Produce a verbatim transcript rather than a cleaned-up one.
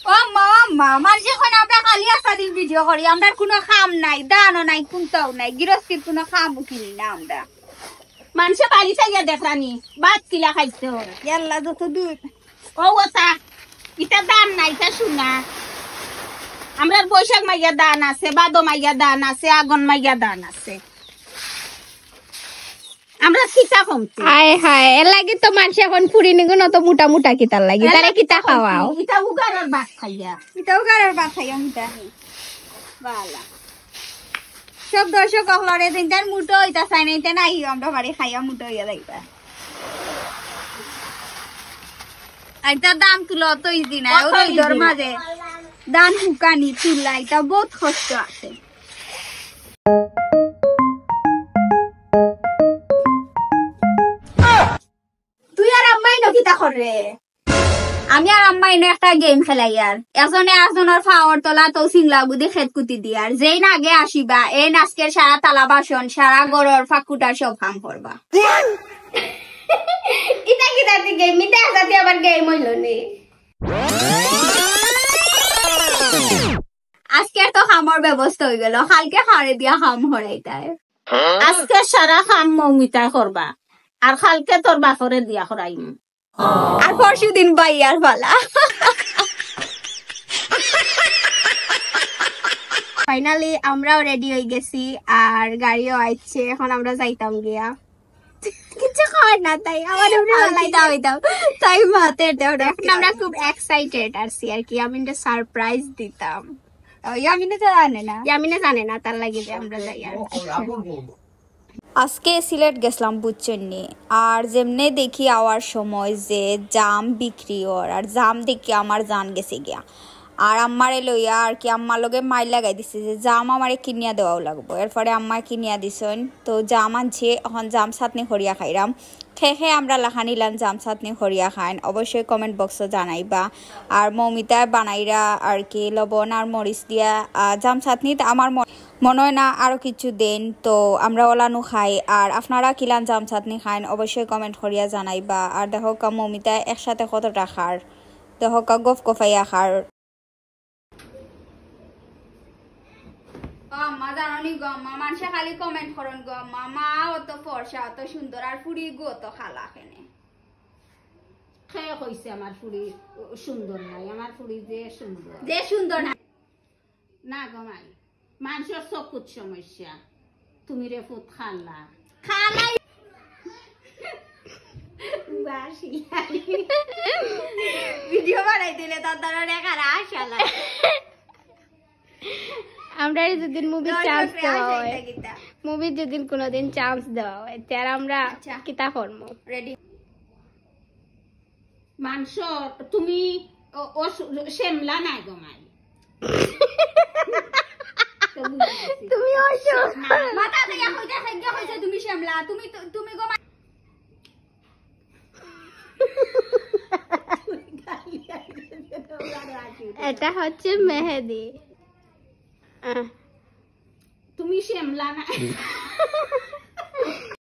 ও মা, ও মা, মানষে কইন আমরা খালি আস্তা দিন ভিডিও করি, আমরার কুনু কাম নাই, ধানও নাই, কুন্তাও নাই, গিরস্তির কুনু কামও কিনি না আমরা। মানষে বাড়ি চাইয়া দেখরানি, ভাত কিলা খাইতো। ইয়াল্লা, যত দূর। ও ওতা, ইতা ধান না, ইতা সোনা। আমরার বৈশাখ মাইয়া ধান আছে, ভাদো মাইয়া ধান আছে, আঘন মাইয়া ধান আছে। আমরা কিতা কমছি? আয় হায়, এর লাগি তো মানষে কইন ফুরিনিগুন অত মোটা মোটা কিতার লাগি, তারে কিতা খাওয়াও? ইতা উগারর ভাত খাইয়া। ইতা উগারর ভাত খাইয়া মোটা নি। বালা। সব দর্শক অকলরে চিন্তার মোটা অইতা চাই না, ইতা নাই, আমরা বাড়ি খাইয়া মোটা অইয়া যাইবা। আর ইতা ধান তুলা অত ইজি না, অত ইজি না। মাঝে ধান হুকানি তুলা, ইতা বউত কষ্ট আছে। তুই আর আম্মাই নকিতা করে? আমি আর আম্মাই ইনো একটা গেম খেলাইয়ার। একজনে আরজনর পাওর তলা তো সিংলা গুদি খেত কুতি দিয়ার। যেইন আগে আসিবা, এইন আজকের সারা তালা বাসন, সারা ঘরর ফাকুটার সব কাম করবা। ইতা কিতা দি গেম? ইতা একটা দি আবার গেম অইলো নি? আজকের তো কামর ব্যবস্থা অইগেল, কালকে কারে দিয়া কাম করাইতায়। আজকে সারা কাম মৌমিতায় করবা, আর কালকে তোর বাপরে দিয়া করাইমু। আর পরশু দিন ভাইয়ার পালা। ফাইনালি আমরাও রেডি অই গেছি, আর গাড়িও আইছে, এখন আমরা যাইতাম গিয়া। কিচ্ছু খাওয়ার না, তাই আমার উপরে আর ফালাই কিতা দাও। হইতাম, তাই মাতে এটা ওটা এখন আমরা খুব এক্সাইটেড আছি আর কি, আমি একটা সারপ্রাইজ দিতাম। ও, ইয়ামিনে তো জানে না। ইয়ামিনে জানে না, তার লাগি যে আমরা যাই আর কি। আজকে সিলেট গেছলাম, বুঝছইন নি? আর যেমনে দেখি আওয়ার সময় যে জাম বিক্রি অর, আর জাম দেখি আমার জান গেছে গিয়া। আর আম্মারে লইয়া আর কি, আম্মার লগে মাইর লাগাই দিছে যে জাম আমারে কিনিয়া দেওয়াও লাগবো। এরপরে আম্মায় কিনিয়া দিছইন, তো জাম আনছি, এখন জাম চাটনি করিয়া খাইরাম। খে খে আমরা লাখান ইলান জাম চাটনি করিয়া খাইন, অবশ্যই কমেন্ট বক্সো জানাইবা। আর মৌমিতায় বানাইরা আর কি, লবণ আর মরিচ দিয়া, আহ, জাম চাটনিত আমার ম-, মনে হয় না আরো কিছু দেন, তো আমরা ওলানো খাই। আর আপনারা কিলান জাম চাটনি খাইন, অবশ্যই কমেন্ট করিয়া জানাইবা। আর দেখউক্কা মৌমিতায় একসাথে কতটা খার, দেখউক্কা গফ গফাইয়া খার। ও আম্মা, জানো নি গো আম্মা, মানষে খালি কমেন্ট করইন গো আম্মা, মা অত ফর্সা, অত সুন্দর, আর ফুড়ি গো অত কালা কেনে। কে কইছে আমার ফুড়ি সুন্দর নাই? আমার ফুড়ি যে সুন্দর। যে সুন্দর না। না গো মাই, মানষর চকুত সমস্যা। তুমি রে ফুত খালা। খালাই। বাসি। ভিডিও বানাই দিলে তার দ্বারা রেখার আশা লাগে। আমরা যদি মুভি চান্স দেওয়া হয়, মুভি যদি কোনোদিন চান্স দেওয়া হয়, তাহলে আমরা আচ্ছা। কিতা করবো? রেডি। মাংস, তুমি ও, ও সু-, শ্যামলা নাই গো মাই। তো বুঝে গেছি। তুমি অসুর। না, মাথা থেকে কইতে খাইতে কইছে তুমি শ্যামলা, তুমি তো, তুমি গো মাই। এটা হচ্ছে মেহেদি। আহ। তুমি শ্যামলা না।